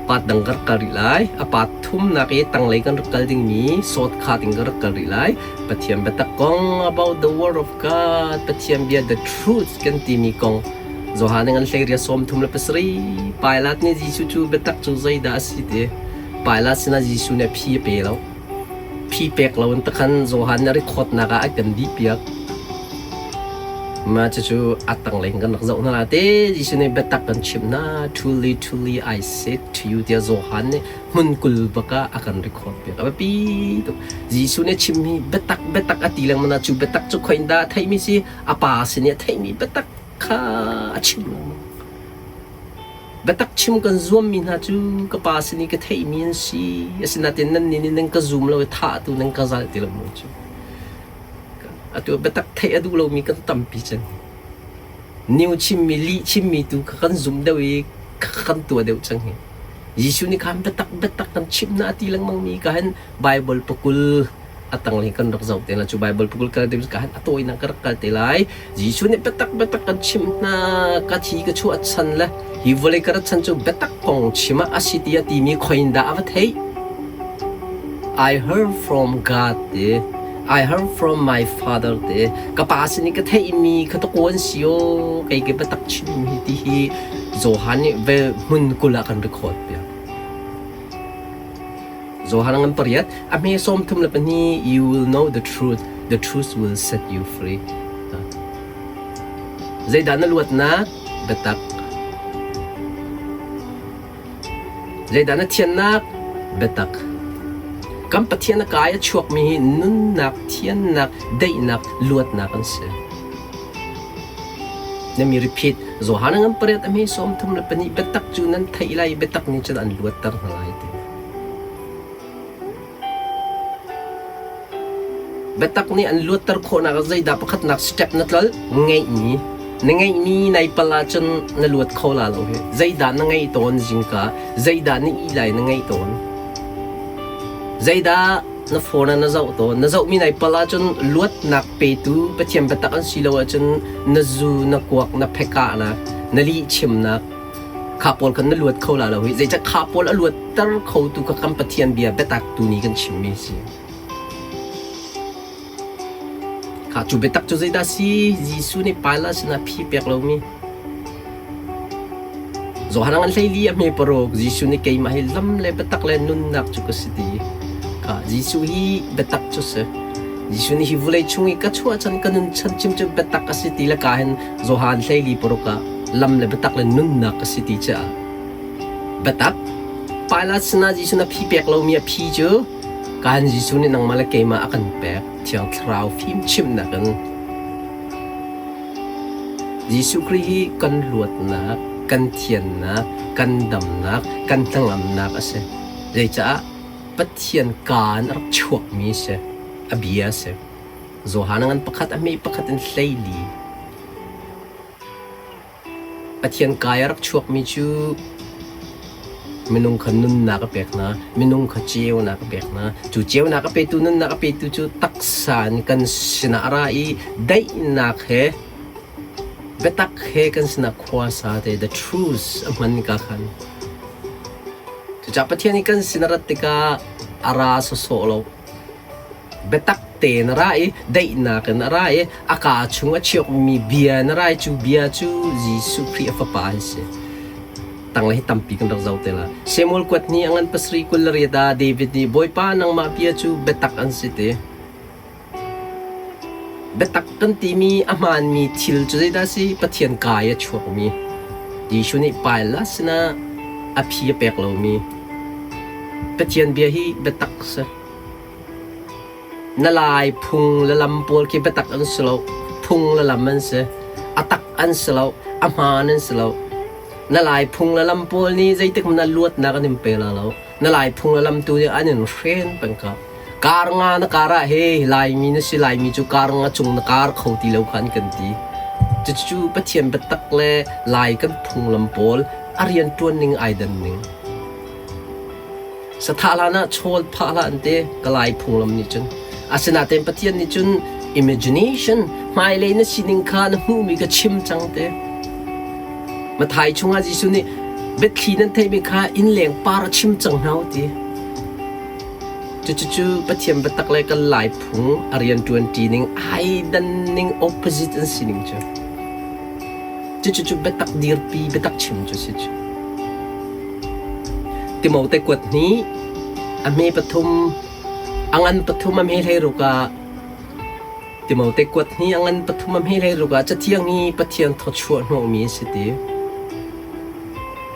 Part dang ka rak kal rih lai. A part thumnak i tanglei kan rak kal dingmi shortcut in ka rak kal rih lai. Pathian biatak kong about the word of God, Pathian bia the truth kan timi kong. Johan ngan hlei ria 37 Pilate nih Jesuh cu biatak cu zeidah a si ti Pilate sinah Jesuh nih a phi a pe lo. Phi pek lo in takhan Johan nih a record nak ah a kan dih piak. Mah cucu a tanglei in kan rak zoh hna la te Jesuh nih biatak kan chimh hna truly truly I said to you tiah Johan nih hmun kul bak ah a kan record piak. A biapi tuk. Jesuh nih a chimmi biatak biatak a ti lengmang na cu biatak cu khoin dah a theihmi si a pa sin i a theihmi biatak kha a chim lengmang. Biatak chim kan zuammi hna cu ka pa sin i ka theihmi an si. Asinain nannih nih nan ka zum lo i thah tu nan ka zalh ti lo maw cu. Atu biatak theih a duh lomi kan tampi cang. New chimmi, lih chimmi tu kha kan zum deuh i kan tuah deuh cang hi. Jesuh nih khan biatak biatak kan chimh hna a ti lengmangmi ka hin Bible pakul a tanglei kan rak zoh te lai. Cu Bible pakul kal te ka hin a tawinak ka rak kal te lai. Jesuh nih biatak biatak kan chimh hna ka thi ka chuah chan le hi vawlei ka rat chan cu biatak kong chim ah a si ti a timi khoin dah a va theih? I heard from God ti I heard from my father ti ka pa sin i ka theihmi kha ta kawn si aw kei ke biatak chim hi ti hi Johan nih ve hmun kul ah kan record piak. Johan ngan pariat a hme 32 you will know the truth the truth will set you free. Zeidah na luatnak biatak Zeidah na thiannak? Biatak. Kan Pathian a kai a chuakmi hi nunnak, thiannak, daihnak, luatnak an si. Na mi repeat, Johan ngan pariat a hme 32 biatak cu nan theih lai biatak nih cun an luatter hna lai ti. Biatak nih an luatter khawhnak ah zeidah pakhatnak step na tlolh? Ngeihmi. Na ngeihmi nai pal ahcun na luat kho la lo hi. Zeidah na ngeih tawn zingka? Zeidah na ih lai na ngeih tawn? Zeidah na phone ah na zoh tawn? Na zohmi nai pal ahcun luatnak petu Pathian biatak an si lo ahcun na zu, na kuak, na phekahnak, na lihchimnak, Kha pawl khan na luat kho la lo hi. Zeicah kha pawl a luatter khotu kha kan Pathian bia biatak tu nih kan chimmi a si. Kha cu biatak cu zeidah si? Jesuh nih Pilate sinah phi pek lomi. Johan ngan hleili a hme paruk Jesuh nih keimah hi lam le biatak le nunnak cu ka si ti. Kha Jesuh hi biatak cu si. Jesuh nih hi vulei chung i ka chuah chan ka nun chan chim cu biatak a si ti le ka hin Johan hleili paruk ah lam le biatak le nunnak a si ti caah biatak Pilate sinah Jesuh na phi pek lomi a phi cu kan Jesuh nih nangmah le keimah a kan pek Thiang Thlarau fimchimhnak in Jesuh Khrih hi kan luatnak, kan thiannak, kan damnak, kan hnangamnak a si. Zeicah Pathian kaan a rak chuakmi a si, a bia a si. Johan ngan pakhat a hme pakhat in hleili. Pathian kai a rak chuakmi cu minung kha nunnak a pek hna, minung kha ceunak a pek hna. Cu ceunak a petu nunnak a petu cu taksa in kan sinah a ra i daihnak he biatak he kan sinah khua sa te the truth a hman ka khan. Cucaah Pathian i kan sin a rat tikah a ra sawsawh lo. Biatak tein a ra i daihnak in a ra i a kaa chung a chiakmi bia in a ra i cu bia cu Jesuh Khrih a Fapa an si. Tanglei hi tampi kan rak zoh te la. Samuel kuat ni a ngan pasarih 28 ah David nih Bawipa nangmah bia cu biatak an si ti. Biatak kan timi a hmaanmi thil cu zeidah a si? Pathian kaa i a chuakmi. Jesuh nih Pilate sinah a phi a pek lomi. Pathian bia hi biatak a si. Na lai phung le lam pawl khi biatak an si lo. Phung le lam an si. A tak an si lo. A hmaan an si lo. Na lai phung le lam pawl nih zeitik hmanh ah luatnak an in pe la lo. Na lai phung le lam tu nih an in hren peng ko. Kar nga na kar ah he Laimi na si Laimi cu kar nga cung na kar kho ti lo kha an kan ti. Cucu Pathian biatak le Lai kan phunglam pawl a rianṭuan ning ai dan ning. Sathah hlan ah chawl phah hlah an ti ka Lai phunglam nih cun. Asinain Pathian nih cun imagination hmailei na sining kha na hmuhmi ka chim cang te. Mathai chungah Jesuh nih. Biathli nan theihmi kha innleng par a chim cang hna u ti. Cucucu Pathian biatak le kan Lai phung a rianṭuanṭi ning ai dan ning opposite an si ning cu. Cucucu biatak dirpi, biatak chim cu si cu. Timote kuat hnih, a hme pathum, a ngan pathum a hme hleiruk ah Timote kuat hnih a ngan pathum a hme hleiruk ah Cathiang hi Pathian thawchuah hnawhmi a si ti.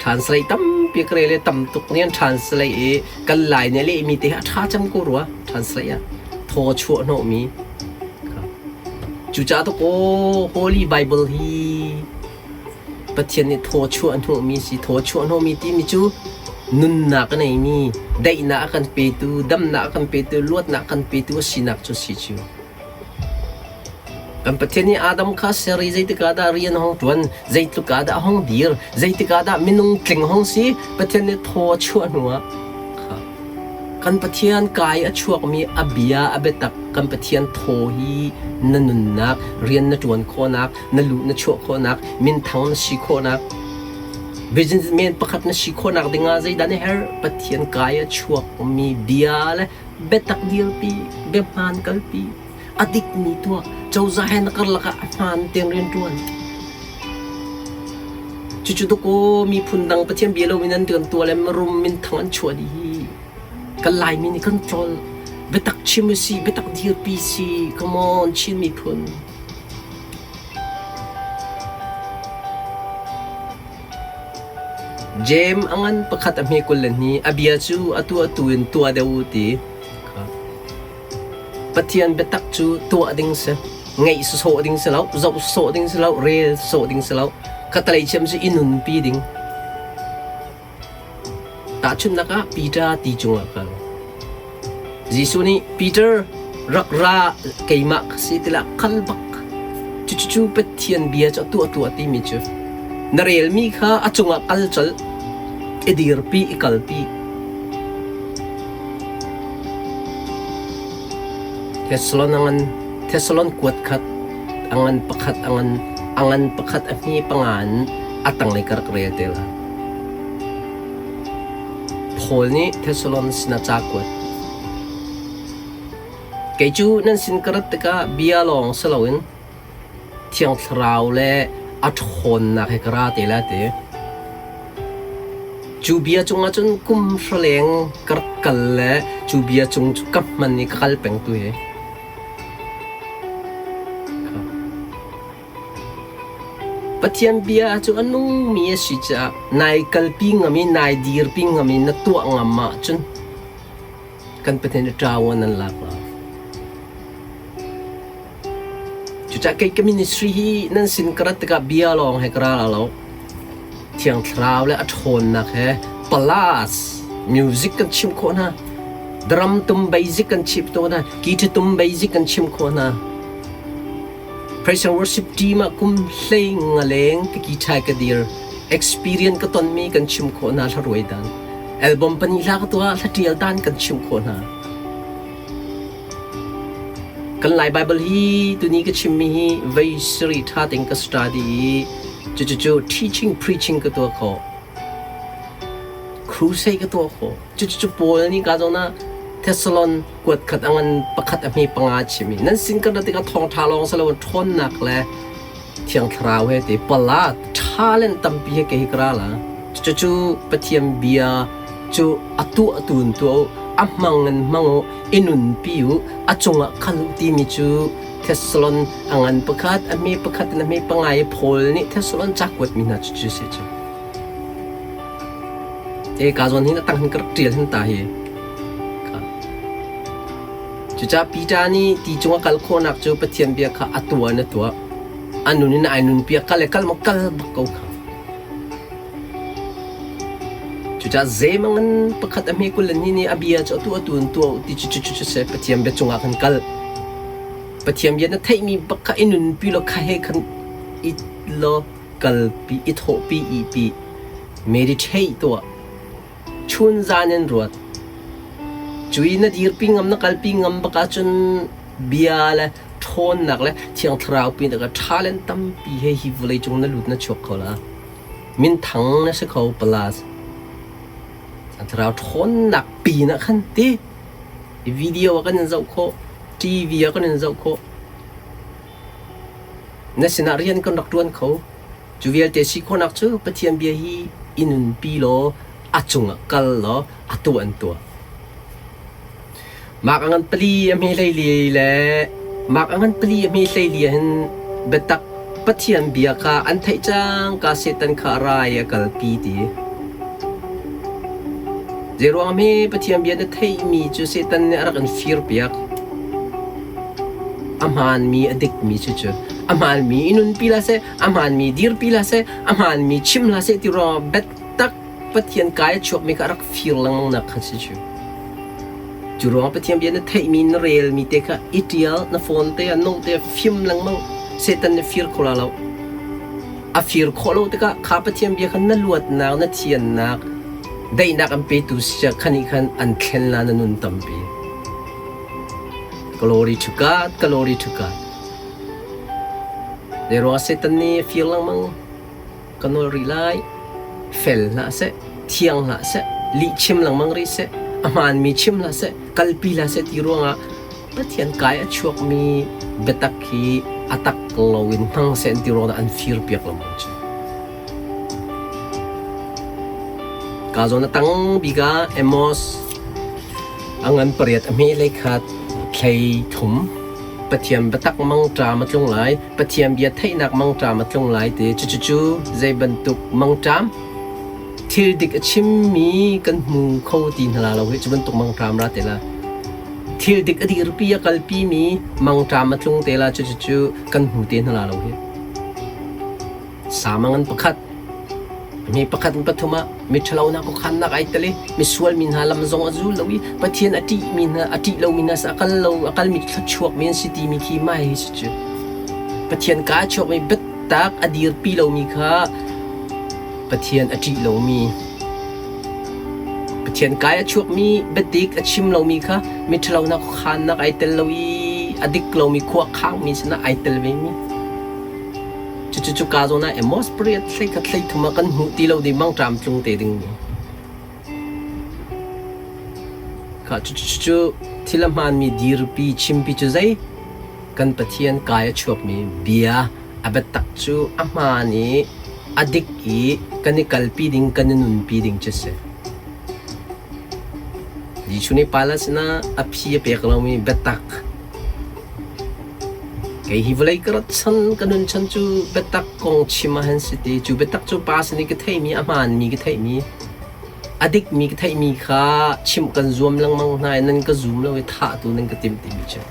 Translate tampi ka rel i tam tuk nih an translate i kan Lai nih a lehmi te hi a ṭha cem ko rua translate ah thawchuah hnawhmi. Cucaah to kaw Holy Bible hi Pathian nih thawchuah hnawhmi si. Thawchuah hnawhmi timi cu nunnak a neimi, daihnak a kan petu, damnak a kan petu, luatnak a kan petu a sinak cu si cu. Kan Pathian nih Adam kha ser i zeitik ah dah rian a hung ṭuan, zeitluk ah dah a hung dir, zeitik ah dah minung tling a hung si, Pathian nih thaw a chuah hnuah kha kan Pathian kai a chuakmi a bia a biatak kan Pathian thaw hi na nunnak, rian na ṭuan khawhnak, na luh na chuah khawhnak, minthang na si khawhnak, businessman pakhat na si khawhnak dingah zeidah na herh? Pathian kai a chuakmi bia le biatak dirpi, biahmaan kalpi, a dikmi tuah, cozah he na karlak ah a hmaan tein rianṭuan. Cucu dawkaw miphun dang Pathian bia loin an kan tuah le mirum minthang an chuah dih hi kan Laimi nih kan tlol. Biatak chim usih, biatak dirpi si, come on Chin miphun. Jeim a ngan pakhat a hme 22 a bia cu atu atu in tuah deuh u ti. Pathian biatak cu tuah ding si. Ngaih sawsawh ding si lo, zoh sawsawh ding si lo, rel sawsawh ding si lo. Khatalei chiam cu i nunpi ding. Tahchunhnak ah Peter ti cungah kal. Jesuh nih Peter rak ra keimah ka si tilah kal bak. Cucu Pathian bia cu a tuah tuah timi cu na relmi kha a cungah kal colh, i dirpi, i kalpi. Thessalon a ngan, Thessalon kuat khat, a ngan pakhat, a ngan, a ngan pakhat a hme panga in a tanglei ka rak rel te lai. Paul nih Thessalon sinah ca a kuat. Kei cu nan sin ka rat tikah bia lawng si loin Thiang Thlarau le a ṭhawnnak he ka ra te lai ti. Cu bia cungah cun kum hra leng ka rak kal le cu bia cung cu ka hman i ka kal peng tu hi. Pathian bia cu a nungmi a si caah nai kalpi ngam i nai dirpi ngam i na tuah ngam ahcun kan Pathian i ṭawan an lak lai. Cucaah kei ka ministry hi nan sin ka rat tikah bia lawng he ka ra la lo. Thiang Thlarau le a ṭhawnnak he plus music kan chimh khawh hna. Drum tum basic kan chimh tawn hna. Guitar tum basic kan chimh khawh hna. Praise and worship team ah kum hlei nga leng ka guitar ka dir. Experience ka tonmi kan chim khawh hna hla dan. Album pahnih hla ka tuah hla ṭial dan kan chim khawh hna. Kan Lai Bible hi tuni ka chimmi hi vei siri ṭha tein ka study i cucucu teaching preaching ka tuah khawh. Crusade ka tuah khawh. Cucucu Paul nih ka zawn ah Thessalon kuat khat a ngan pakhat a hme panga chim i nan sin kan rat tikah thawngṭha lawng si loin ṭhawnnak le Thiang Thlarau he ti pala talent tampi he kei hi ka ra la. Cucu Pathian bia cu a tuah tu in tuah u, a hmang in hmang u, i nunpi u, a cungah kal u timi cu Thessalon a ngan pakhat, a hme pakhat in a hme panga i Paul nih Thessalon ca kuatmi hna cu cu si cu. E ka zawn hin a tang hin ka rak ṭial hin ta hi. Cucaah Peter nih ti cung a kal khawhnak cu Pathian bia kha a tuah in a tuah. A nun in ai nunpiak kal le kal maw kal bak ko kha. Cucaah zeimang in pakhat a hme 22 nih a bia cu atu atu in tuah u ti cu cu cu seh Pathian bia cungah khan kal. Pathian bia na theihmi bak kha i nunpi law kha he khan i law kalpi i thawhpi ihpi meditate tuah chun zan in ruat cui na dirpi ngam na kalpi ngam bak ahcun bia le ṭhawnnak le thiang thlarau pi ka talent tampi he hi vawlei cung na lut na chuak kho la. Minthang na si kho plus. Thlarau ṭhawnnak pin ah khan ti video ah kan in zoh khawh, TV ah kan in zoh khawh. Na sinah rian kan rak ṭuan kho. Cu vialte si khawhnak cu Pathian bia hi i nunpi law a cungah kal law a tuah an tuah. Mak a ngan pali a hme hleili le mak a ngan pali a hme hleili ah hin biatak Pathian bia kha an theih cangka Satan kha a ra i a kalpi ti. Zeiruang hme Pathian bia na theihmi cu Satan nih a rak in firpiak? A hmaanmi a dikmi cucu a hmaanmi i nunpi hlah seh, a hmaanmi dirpi hlah seh, a hmaanmi chim hlah seh ti ruangah biatak Pathian kai a chuakmi kha a rak fir lengmang nak kha si cu. Cu ruangah Pathian bia na theihmi na relmi te kha i ṭial, na phone te ah note te ah fim lengmang. Satan nih fir kho la lo. A fir khawh lo tikah kha Pathian bia kha na luatnak, na thiannak, daihnak an petu si kha nih khan an thlen la na nun tampi. Glory to God, glory to God. Zeiruangah Satan nih fir lengmang? Ka nawl rih lai. Fel hlah seh, thiang hlah seh, lihchim lengmang rih seh, a hmaanmi chim hlah seh, kalpi hlah seh ti ruangah Pathian kai a chuakmi biatak hi a tak loin hmang seh an ti ruangah an firpiak lengmang cu. Ka zawn a tang bik ah Amos a ngan pariat a hme hlei khat thlei thum Pathian biatak mangṭam a tlung lai, Pathian bia theihnak mangṭam a tlung lai ti cucu zei bantuk mangṭam thil dik a chimmi kan hmu kho ti hna la lo hi cu bantuk mangṭam ra te la. Thil dik a dirpi a kalpimi mangṭam a tlung te la cucu kan hmu te hna la lo hi. Sama ngan pakhat mi pakhat in pathum ah miṭhalonak khuakhannak ai tel i misual mi hna lam zong a zul lo i Pathian a ṭihmi hna a ṭih lomi hna a kal lo a kalmi thluachuakmi an si timi khi mai hi si cu Pathian kaa chuakmi biatak a dirpi lomi kha Pathian a ṭih lomi Pathian kai a chuakmi biadik a chim lomi kha miṭhalonak khuakhannak ai tel lo i a dik lomi khua khangmi sinah ai tel vemi Cucu cuka zawn ah Amos pariat hleikhat hleithum ah kan hmuh ti lo ding mangṭam tlung te ding mi. Kha cucu cu thil a hmaanmi dirpi chimpi cu zei kan Pathian kai a chuakmi bia a biatak cu a hmaan i a dik i kan i kalpi ding kan i nunpi ding cu si. Jesuh nih Pilate sinah a phi a pek lomi biatak Kei hi vawlei ka rat chan, ka nun chan cu biatak kong chim ah hin si ti. Cu biatak cu pa sin i ka theihmi, a hmaanmi ka theihmi, a dikmi ka theihmi kha chimh kan zuam lengmang hna i nan ka zum lo i thah tu nan ka timh timi cu.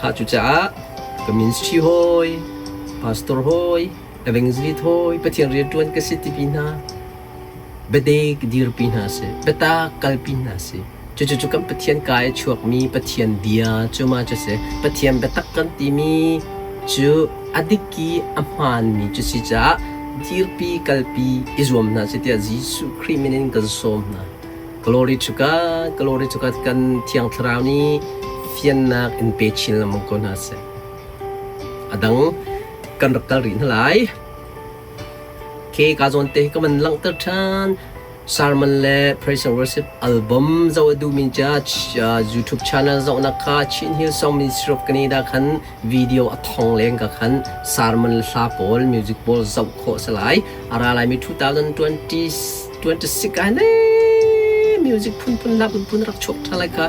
Kha cucaah ka ministry hawi, pastor hawi, evangelist hawi, Pathian rianṭuan ka si timi hna, biadek dirpi hna sih, biatak kalpi hna sih. Cucu cu kan Pathian ka i chuakmi Pathian bia cu ma cu si. Pathian biatak kan timi cu a dik i a hmaanmi cu si caah dirpi kalpi i zuam hna sih tiah Jesuh Khrih min in kan sawm hna. Glory to God, glory to God kan Thiang Thlarau nih fiannak in pe chin lengmang ko hna seh. A dang kan rak kal rih hna lai. Khi ka zawn te hi ka van langhter ṭhan. Sermon le Praise and Worship album zoh a duhmi ca YouTube channel zohnak kha Chin Hill Song Ministry of Canada khan video a thong leng ka khan sermon le hla pawl music pawl zoh khawh si lai. A ra laimi 2026 ah le music phunphun hla phunphun rak chuak ṭha lai kha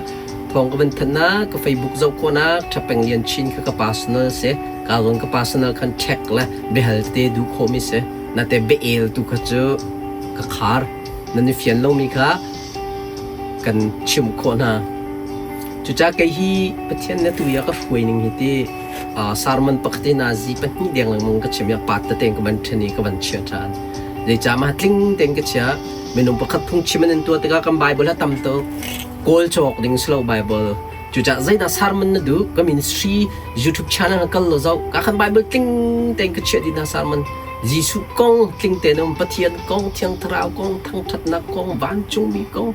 thawng ka van thanh na ka Facebook zoh khawhnak Ṭhapeng Lian Chin kha ka personal si. Ka zawn ka personal khan check le biahal te duh khawhmi si. Na te bia tu kha cu ka khar. Nan i fian lomi kha kan chimh khawh hna. Cucaah kei hi Pathian na tu i a ka hruai ning hi ti sermon pakhat in nazi pahnih deng lengmang ka chim i a pat tete ka van ṭhen i ka van chia ṭhan. Zeicah mah tling tein ka chia. Minung pakhat phungchim an in tuah tikah kan Bible a tam tuk. Kawl cawk ding si lo Bible. Cucaah zeidah sermon na duh? Ka ministry YouTube channel ah kal law zoh. Ka khan Bible tling tein ka chiah dih hna sermon. Jesuh kong tling tein um, Pathian kong, Thiang Thlarau kong, thangṭhatnak kong, vancungmi kong,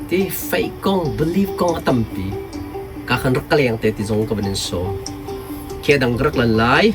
ti faith kong, belief kong a tampi. Ka khan rak ka leng te ti zong ka van in sawm. Khi a dang ka rak lan lai.